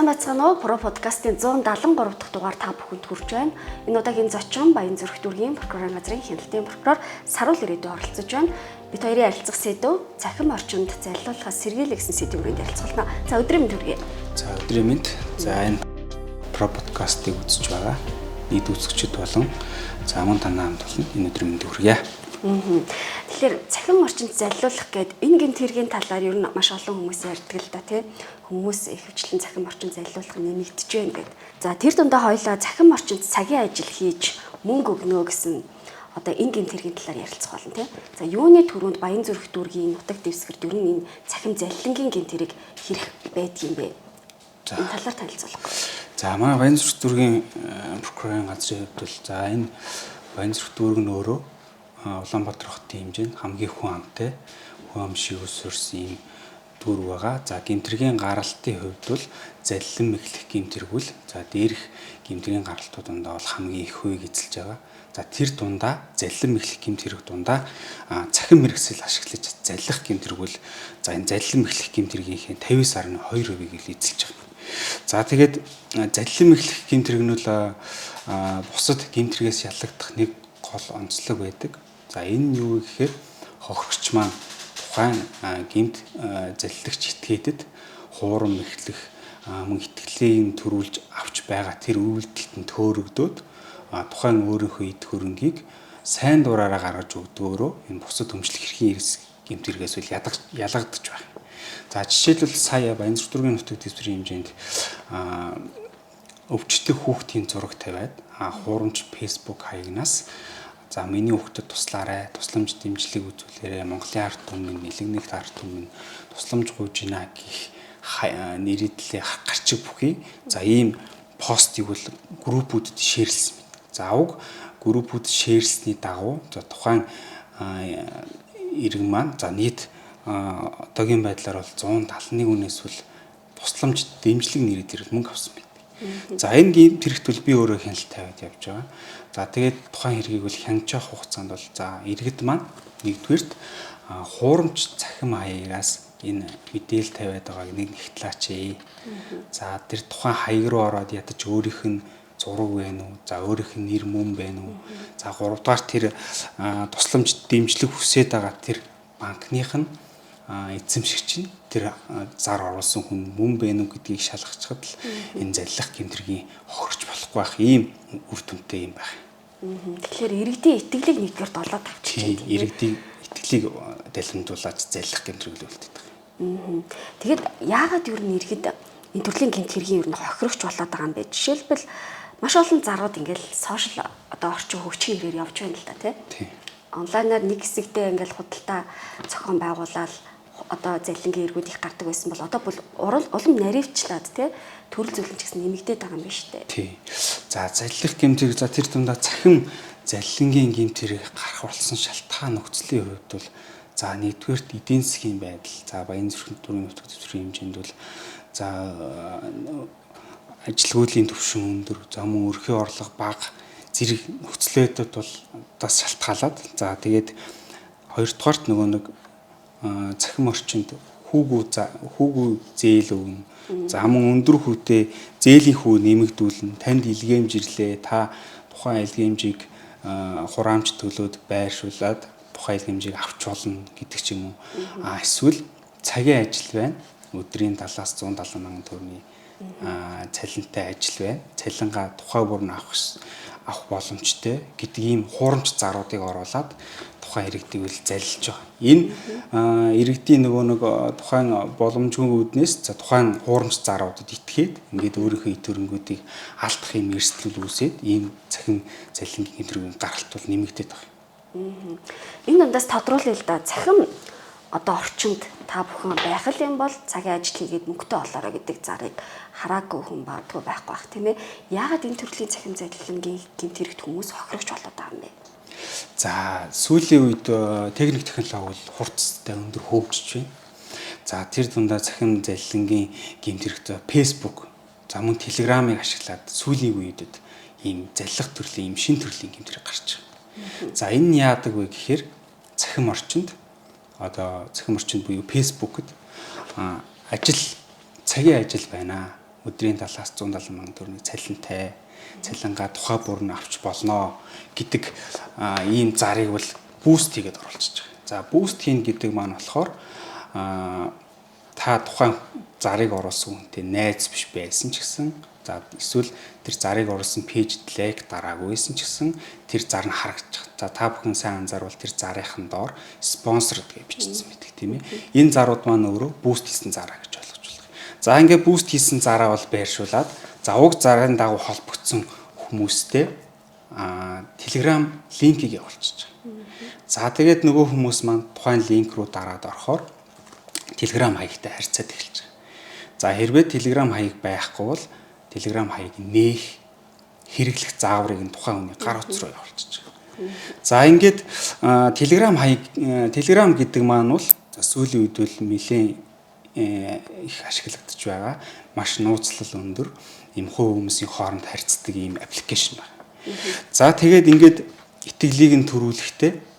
Сайн байцгаана уу? Pro podcast-ийн 173 дахь дугаар та бүхэнд хүрч байна. Энэ удаагийн зочин Баянзүрх дүүргийн прокурорын газрын хяналтын прокурор Саруул Ирээдүй оролцож байна. Бид хоёрын ярилцах сэдэв цахим орчинд залилуулахаас сэргийлэх гэсэн сэдвийн хүрээнд ярилцгална. За, өдрийн мэнд хүргэе. За, өдрийн мэнд. За, энэ Pro podcast-ыг үзэж байгаа нийт үзэгчид болон за мөн танай хамт олон энэ өдрийн мэндийг хүргье. Тэгэхээр цахим орчинд залилуулах гээд энэ гэмт хэргийн талаар ер нь маш олон хүмүүс ярьдаг л да, тий. Хүмүүс ихэвчлэн цахим орчинд залилуулах нэмэгдэж байна гэд. За, тэр дундаа хоёлаа цахим орчинд цагийн ажил хийж мөнгө өгнө гэсэн одоо энэ гэмт хэргийн талаар ярилцах болно, тий. За, юуны түрүүнд Баянзүрх дүүргийн нутаг дэвсгэрт ер нь энэ цахим залилангийн гэмт хэрэг хэрэг байдгийм бэ? За, энэ талаар танилцуулах. За, манай Баянзүрх дүүргийн прокурорын газрын хувьд бол за энэ Баянзүрх дүүрэг нь өөрөө Улаанбаатар хотын хэмжээнд хамгийн хүн амтай, хүн ам шиг өсөрсөн ийм дүүрэг байгаа. За, гэмт хэргийн гаралтын хувьд бол залилан мэхлэх гэмт хэрэг бол за дээрх гэмт хэргийн гаралтууд дундаа бол хамгийн их хувийг эзэлж байгаа. За, тэр дундаа залилан мэхлэх гэмт хэрэг дундаа цахим мэргэсэл ашиглаж заллах гэмт хэрэг бол за энэ залилан мэхлэх гэмт хэргийнхээ 59.2%-ийг л эзэлж байгаа. За, тэгээд залилан мэхлэх гэмт хэрэг нь бол бусад гэмт хэрэгээс ялагдах нэг гол онцлог байдаг. За, энэ нь юу гэхээр хохирогч маань тухайн гэмт залиллагч этгээдэд хуурам мэхлэх мөн итгэлийг төрүүлж авч байгаа тэр үйлдэлт нь төөрөгдөөд тухайн өөрийнхөө эд хөрөнгийг сайн дураараа гаргаж өгдөгөөрөө энэ бусад өмчлөх хэргийн эрс гэмт хэрэгээс үл ялгагдаж байна. За, жишээлбэл сая Баянзүрх дүүргийн нутаг дэвсгэрийн хэмжээнд өвчтөй хүүхдийн зураг тавиад хуурамч Facebook хаягнаас за миний хүүхдэд туслаарай, тусламж дэмжлэг үзүүлээрэй, Монголын ард түмэн, нэлэг нэгт ард түмэн тусламж гуйж гинэ гэх нэрийдлээ гарчиг бүхий за ийм постыг бол группүүдэд share лсэн байна. За, уг группүүд share лсний дагуу за тухайн иргэн маань за нийт одоогийн байдлаар бол 171 хүнээс бол тусламж дэмжлэг нэрийдээр мөнгө авсан байна. За, энэ гэмт хэрэгт бол би өөрөө хяналт тавиад явж байгаа. За, тэгээд тухайн хэргийг бол хянаж явах хугацаанд бол за иргэд маань нэгдүгээрт хуурамч цахим хаягаас энэ мэдээлэл тавиад байгааг нэг нэгтлаач ээ. За, тэр тухайн хаяг руу ороод ядаж өөрийнх нь зураг байна уу? За, өөрийнх нь нэр мөн байна уу? За, гуравдугаар тэр тусламж дэмжлэг хүсээд байгаа тэр банкных нь эзэмшигч нь тэр зар оруулсан хүн мөн бэ нү гэдгийг шалгachад л энэ заллах гэмт хэргийн хохирч болохгүй байх ийм үр дүнтэй юм байна. Тэгэхээр иргэдийн итгэлийг нэгдүгээр долоод авчиж байна. Иргэдийн итгэлийг далимдуулаад заллах гэмт хэрэг үлддэг. Тэгэд яагаад ер нь иргэд энэ төрлийн гэмт хэргийн ер нь хохирогч болоод байгаа юм бэ? Жишээлбэл маш олон зарууд ингээл сошиал одоо орчин хөгжихийн хэрээр явж байна л да, тий. Онлайнаар нэг хэсэгтээ ингээл худалдаа зохион байгуулаад одоо залилангийн эргүүд их гардаг байсан бол одоо бол улам наривчлаад тий төрөл зүйлэн ч гэсэн нэмэгдээд байгаа юм байна шүү дээ. Тий. За, заллих гэмт хэрэг за тэр дундаа цахим залилангийн гэмт хэрэг гарах болсон шалтгаан нөхцөлийн хувьд бол за нэгдүгээрт эдийн засгийн байдал, за Баянзүрх дүүргийн нутаг дэвсгэрийн хэмжээнд бол за ажилгүйдлийн түвшин өндөр, за мөн өрхийн орлого бага зэрэг нөхцлөөдөд бол бас шалтгаалаад за тэгээд хоёрдугаарт нөгөө нэг цахим орчинд хүүгүү зээл өгнө. За, мөн өндөр хүүтэй зээлийн хүү нэмэгдүүлнэ. Танд илгээмж ирлээ. Та тухайн илгээмжийг хураамж төлөөд байршуулад тухайн илгээмжийг авч болно гэдэг ч юм уу. А эсвэл цагийн ажил байна. Өдрийн 70-аас 170 мянган төгрөгийн цалинтай ажил байна. Цалингаа тухай бүр нь авах боломжтой гэдэг ийм хуурамч заруудыг оруулаад тухайн иргэдийг үл залилж байгаа. Энэ иргэдийн нөгөө нэг тухайн боломжгүй үүднээс за тухайн хуурамч заруудад итгээд ингээд өөрийнхөө эд хөрөнгүүдийг алдах юм эрсдэл үүсээд ийм цахим залилангийн гэмт хэргийн гаралт бол нэмэгдээд байгаа. Энэ дундаас тодруулъя л да. Цахим одоо орчинд та бүхэн байх л юм бол цагийн ажил хийгээд мөнгөтэй болоорой гэдэг зарыг хараагүй хүн баадгүй байхгүй бах, тийм ээ. Яагаад энэ төрлийн цахим залилангийн гэмт хэрэгт хүмүүс хохирогч болоод байгаа юм бэ? За, сүүлийн үед техник технологи бол хурцтай өндөр хөгжиж байна. За, тэр дундаа цахим залилангийн гэмт хэрэгт Facebook, за мөн Telegram-ыг ашиглаад сүүлийн үеүүдэд ийм заллах төрлийн ийм шин төрлийн гэмт хэрэг гарч байгаа. За, энэ нь яадаг вэ гэхээр цахим орчинд одоо цахим орчинд буюу Facebook-д ажил цагийн ажил байна. Өдрийн 70-аас 170 мянган төгрөгийн цалинтай цалингаа тухай бүр нь авч болно гэдэг ийм зарыг бол boost хийгээд оруулчихж байгаа. За boost хийн гэдэг маань болохоор та тухайн зарыг оруулсан хүнтэй найз биш байсан ч гэсэн, за эсвэл тэр зарыг оруулсан page д like дараагүй байсан ч гэсэн тэр зар нь харагдчих. За та бүхэн сайн анзаарвал тэр зарынхан доор спонсор гэж бичсэн байдаг, тийм ээ. Энэ зарууд маань өөрөө boost хийсэн зараа гэж ойлгож байна. За ингээд boost хийсэн зараа бол байршуулад, за уг зарын дагуу холбогдсон хүмүүстэй Telegram линкийг явуулчихж байгаа. За тэгээд нөгөө хүмүүс маань тухайн линк руу дараад орохоор Telegram хаягтай харьцаад эхэлж байгаа. За хэрвээ Telegram хаяг байхгүй бол Telegram хаяг нээх, хэрэглэх зааврыг нь тухайн хүний гар утас руу явуулчихж байгаа. За ингээд Telegram хаяг, Telegram гэдэг маань бол сүүлийн үед бол нэлээд их ашиглагдаж байгаа, маш нууцлал өндөр ийм хувь хүмүүсийн хооронд харьцдаг ийм application байна. За тэгээд ингээд итгэлийг нь төрүүлэхдээ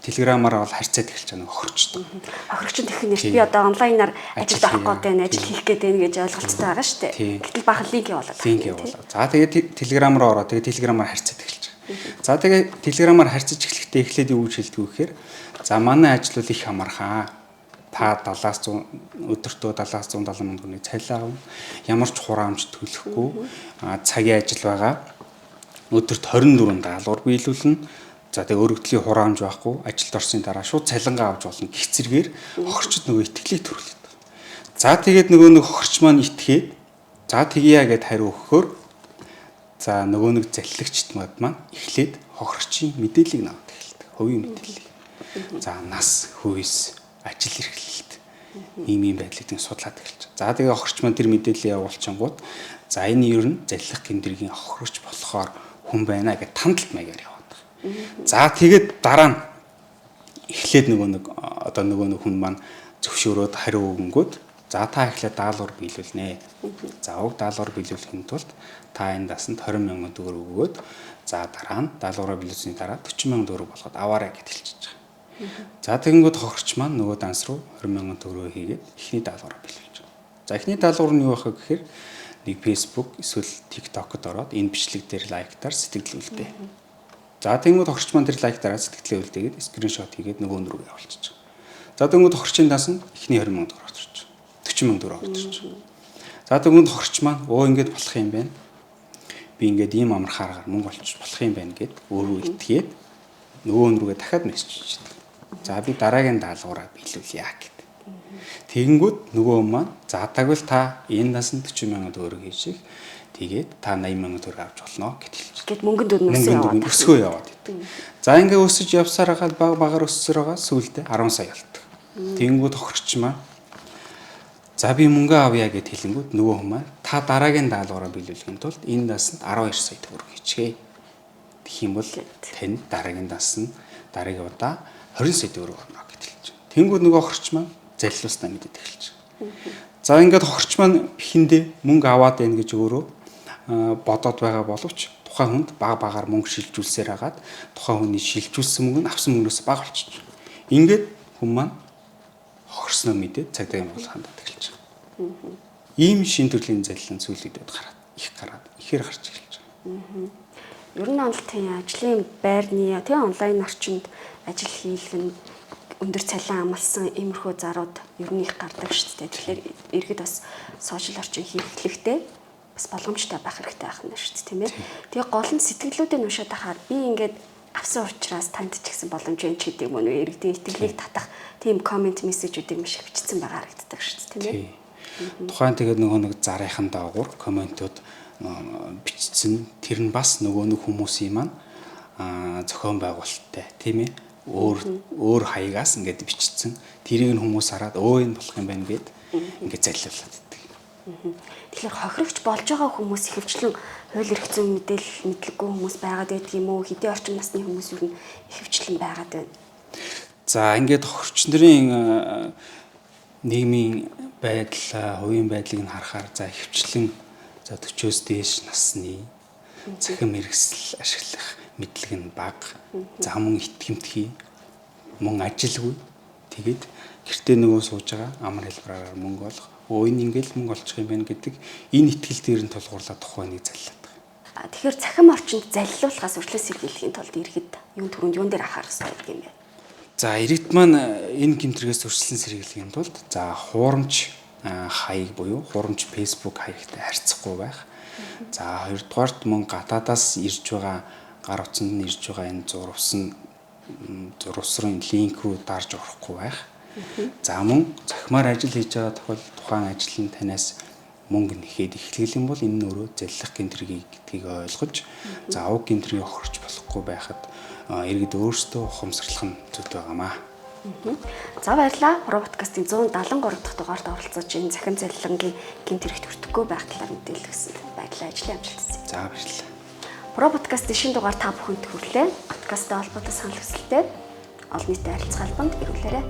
Telegram-аар бол харьцаад эхэлж байгаа нэг хохирчтой. Хохирогч тэгэх нэрт би одоо онлайнаар ажилд орох гээд байна, ажил хийх гээд байна гэж ойлголцтой байгаа шүү дээ. Гэтэл баахан линк явуулаад. Линк явуулаад. За тэгээд Telegram руу ороод тэгээд Telegram-аар харьцаад эхэлж байгаа. За тэгээд Telegram-аар харьцаж эхлэхдээ эхлээд юу гэж хэлдэг вэ гэхээр за манай ажил бол их амархан. Та 70-аас 100, өдөртөө 70-аас 170 мянган төгрөгийн цалин авна. Ямар ч хураамж төлөхгүй цагийн ажил байгаа. Өдөрт 24 даалгавар биелүүлнэ. За тэгээ өргөдлийн хураамж байхгүй, ажилд орсны дараа шууд цалингаа авч болно гэх зэргээр хохирчид нөгөө итгэлийг төрүүлээд байна. За тэгээд нөгөө нэг хохирч маань итгээд за тэгье гэд хариу өгөхөөр за нөгөө нэг заллагчд маань эхлээд хохирчийн мэдээллийг аваад эхэлдэг. Хувийн мэдээллийг. За нас, хүйс, ажил эрхлэлт ийм ийм байдлыг судлаад эхэлж. За тэгээ хохирч маань тэр мэдээллийг явуулчингууд за энэ ер нь заллах гэмдэргийн хохирч болохоор хүн байна гэд тандалт маягаар яваад. За тэгээд дараа нь эхлээд нөгөө нэг одоо нөгөө нэг хүн маань зөвшөөрөөд хариу өгөнгүүд за та эхлээд даалгавар биелүүлнэ. За уг даалгавар биелүүлэхийн тулд та энэ дасанд 20 мянган төгрөг өгөөд за дараа нь даалгавраа биелүүлсэний дараа 40 мянган төгрөг болгоод аваарай гэж хэлчихэж байгаа. За тэгэнгүүт хохирч маань нөгөө данс руу 20 мянган төгрөг хийгээд эхний даалгавраа биелүүлж байгаа. За эхний даалгавар нь юу байх вэ гэхээр нэг Facebook эсвэл TikTok-д ороод энэ бичлэг дээр like даар сэтгэл үлдээ. За тэгэнгүүт хохирч маань тэр like дараа сэтгэлээ үлдээгээд screenshot хийгээд нөгөө рүү явуулчих. За тэгэнгүүт хохирчийн даас нь эхний 20 мянган төгрөг орж, 40 мянган төгрөг орж. За тэгэнгүүт хохирч маань өө ингэж болох юм байна. Би ингээд ийм амархан аргаар мөнгө олж болох юм байна гэд өөрөө итгээд нөгөө рүүгээ дахиад мессеж хийдэг. За би дараагийн даалгавраа биелүүлье гэд. Тэгэнгүүт нөгөө маань за тагвал та энэ даас нь 40 мянган төгрөг хийших. Тэгээд та 80 мянган төгрөг авч болно гэж хэлж. Гэт мөнгөн дүн өсөө яваад. Өсгөө яваад идэг. За ингээ өсөж явсаар хагаад баг багаар өссөр байгаа сүүлдээ 10 сая болдог. Тэнгүүд хохирч маа. За би мөнгө авъя гэд хэлэнгүүд нөгөө хүмүүс та дараагийн даалгавраа биелүүлэхийн тулд энэ дасанд 12 сая төгрөг хийчихье. Тэгэх юм бол танд дараагийн дас нь дараагийн удаа 20 сая төгрөг орно гэж хэлж. Тэнгүүд нөгөө хохирч маань залилуулснаа мэдээд эхэлж. За ингээд хохирч маань эхэндээ мөнгө аваад байна гэж өөрөө бодоод байгаа боловч тухайн хүнд баг багаар мөнгө шилжүүлсээр хагаад тухайн хүний шилжүүлсэн мөнгө нь авсан мөнгнөөс бага болчих. Ингээд хүн маань хохирсноо мэдээд цагдаагийн бодлого хандаад эхэлж байгаа. Ийм шин төрлийн заллин сүүлийн үед гараад их гараад ихээр гарч эхэлж байгаа. Ер нь бол тийм ажлын байрны тийм онлайн орчинд ажил хийлгэн нь өндөр цалин амлсан иймэрхүү зарууд ер нь их гардаг шүү дээ. Тэгэхээр иргэд бас сошиал орчин хийхлэхдээ бас боломжтой байх хэрэгтэй байх нь шүү дээ, тийм ээ. Тэгээ гол нь сэтгэлүүдийг уншаад ахаар би ингээд авсан учраас танд ч гэсэн боломж байна ч гэдэг юм уу, иргэдийн итгэлийг татах тийм comment мессежүүдийг маш их бичсэн байгаа харагддаг шүү дээ, тийм ээ. Тухайн тэгээд нөгөө нэг зарынхан доогуур comment ууд бичсэн тэр нь бас нөгөө нэг хүмүүсийн маань зохион байгуулалттай, тийм ээ, өөр өөр хаягаас ингээд бичсэн тэрийг нь хүмүүс хараад өө энэ болох юм байна гэд ингээд залилуулад байдаг. Тэгэхээр хохирогч болж байгаа хүмүүс ихэвчлэн хууль эрх зүйн мэдээлэл мэдлэггүй хүмүүс байгаад байдаг юм уу? Хэдийн орчим насны хүмүүс юу н ихэвчлэн байгаад байна? За ингээд хохирогч нарын нийгмийн байдал, хувийн байдлыг нь харахаар за ихэвчлэн за 40-оос дээш насны, цахим хэрэгсэл ашиглах мэдлэг нь бага. За мөн итгэмтгий, мөн ажилгүй. Тэгээд гэртээ нөгөө сууж байгаа амар хэлбэрээр мөнгө олох. Өө энэ ингээл мөнгө олчих юм байна гэдэг энэ итгэл дээр нь тулгуурлаад тухайныг заллаад байгаа. Тэгэхээр цахим орчинд заллуулахаас өрчлөн сэргийлэхийн тулд иргэд юун түрүүнд юун дээр анхаарах хэрэгтэй гэдэг юм бэ? За иргэд маань энэ гэмтрэгээс өрчлөн сэргийлэхийн тулд за хуурамч хаяг буюу хуурамч Facebook хаягтай харьцахгүй байх. За хоёрдугаарт мөн гадаадаас ирж байгаа гар утсанд нь ирж байгаа энэ зурвас нь зурвас руу линк рүү дарж орохгүй байх. За мөн цохимоор ажил хийж байгаа тохиолдолд тухайн ажил нь танаас мөнгө нэхэд эхлэх юм бол энэ нь өөрөө заллах гэмтрийг гэдгийг ойлгож за уг гэмтрийг охирч болохгүй байхад иргэд өөрсдөө ухамсарлах нь зүйтэй байгаамаа. За баярлалаа. Про подкастын 173 дахь дугаард оролцож энэ захин заллангийн гэмт хэрэгт хүртэхгүй байх талаар мэдээлэл өгсөнд баярлалаа. Ажлын амжилт хүсье. За баярлалаа. Про подкастын шинэ дугаар та бүхэнд хүрэлээ. Подкасттай холбоотой санал хүсэлтээ олон нийтэд харилцах албанд ирүүлээрэй.